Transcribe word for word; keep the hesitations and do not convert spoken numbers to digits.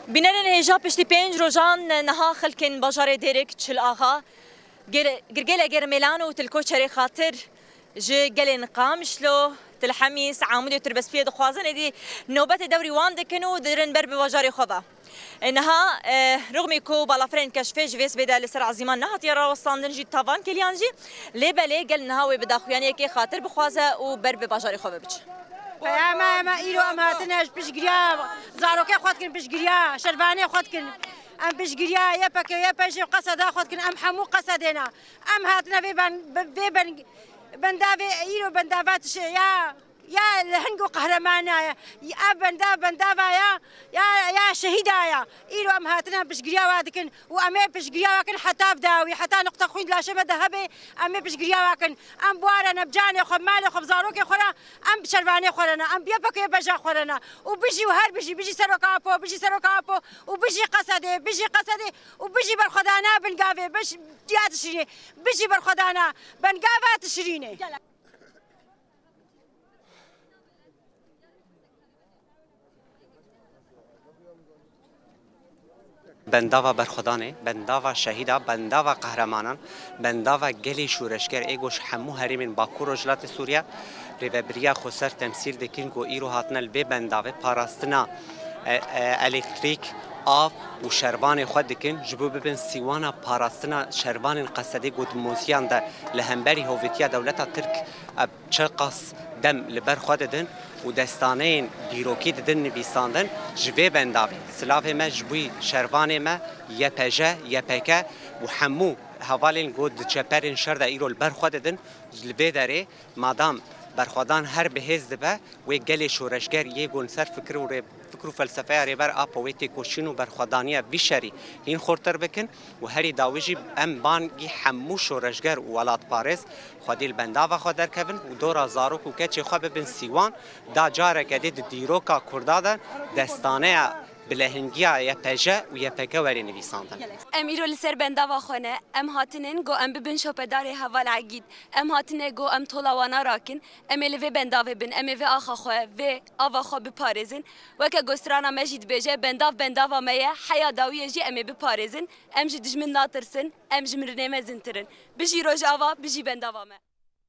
Bînerên hêja, piştî pênc rojan niha xelkên bajarê Dêrik, Çil Axa, Gel-, Girgêle Germêlan û Til Koçerê Xatir ji gelên Qamişlo, Til Hemîs, Amûdê û Tirbespiyê dixwazin êdî nobetê dewrî wan dikin û dirin ber bi bajarê xwe ve. E, niha, e, rixmî ku balafirên keşfê ji vê sibê de li ser Ezîman nehatiye rawestandin jî, tavan keliyan jî, lê belê gel niha wê bi daxuyaniyekê xatir bixwaze û ber bi bajarê xwe ve biçe. Peyama me îro em hatine ji piştgiriya zarokê xwe dikin, piştgiriya şervanê xwe dikin. Em piştgiriya Y P G, Y P J qeseda xwe dikin, em hemû qesedê ne. Em hatine vê ben, vê ben, bendavê îro bendava tişê ya, ya li hingo qehremana ya. Ev benda, bendava ya, ya, ya şehîda ya. Îro em hatine piştgiriya wa dikin û em ê piştgiriya wa kin heta bi dawî, heta nuqta xwîn di laşê me de hebe, em ê piştgiriya wa kin. Em bi wa re ne, bi canê xwe, bi malê xwe, bi zarokê xwe re, em bi şervanê xwe re ne, em bi Y P G Y P J xwe re ne. Û bijî û her bijî, bijî Seroka Apo, bijî Seroka Apo, û bijî Qesedê, bijî Qesedê, û bijî berxwedana Bingavê, bij-, ya Tişrînê, bijî berxwedana Bengava Tişrînê. Bendava berxwedanê, bendava şehîda, bendava qehremanan, bendava gelê şoreşger ê ku ji hemû herêmên Bakur Rojhilatê Sûriye rêvebiriya xweser temsîl dikin ku îro hatine li vê bendavê parastina, e, e, elektrîk, av û şervanê xwe dikin, ji bo bibin sîwana parastina şervanên Qesedê ku di moziyan de li hemberî hovêtiya dewleta Tirk, e, çiqas dem li ber xwe didin û destaneyên dîrokî didin nivîsandin, ji vê bendavê silavê me ji bo şervanê me Y P J, Y P G û hemû hevalên ku di çeperên şer de îro li ber xwe didin, li vê derê madam berxwedan her bihêz dibe, wê gelê şoreşger yê ku li ser fikir û rê-, fikir û felsefeya Rêber Apo wê têkoşîn û berxwedaniya vî şerî hîn xurtir bikin û herî dawî jî em bangî hemû şoreşger û welatparêz xwedî li bendava xwe derkevin û dora zarok û keçê xwe bibin sîwan, da careke dî di dîroka Kurda de destaneya bilehingiya Y P J û Y P G were nivîsandin. Em îro li ser bendava xwe ne, em hatinin ku em bibin şopedarê heval Egîd. Em hatine ku em tola wana rakin, em ê li vê bendavê bin, em ê vê axa xwe, vê ava xwe biparêzin. Weke ku strana me jî dibêje, bendav bendava me ye, heya dawiyê jî em ê biparêzin. Em ji dijmin natirsin, em ji mirinê mezintir in. Bijî Rojava, bijî bendava me.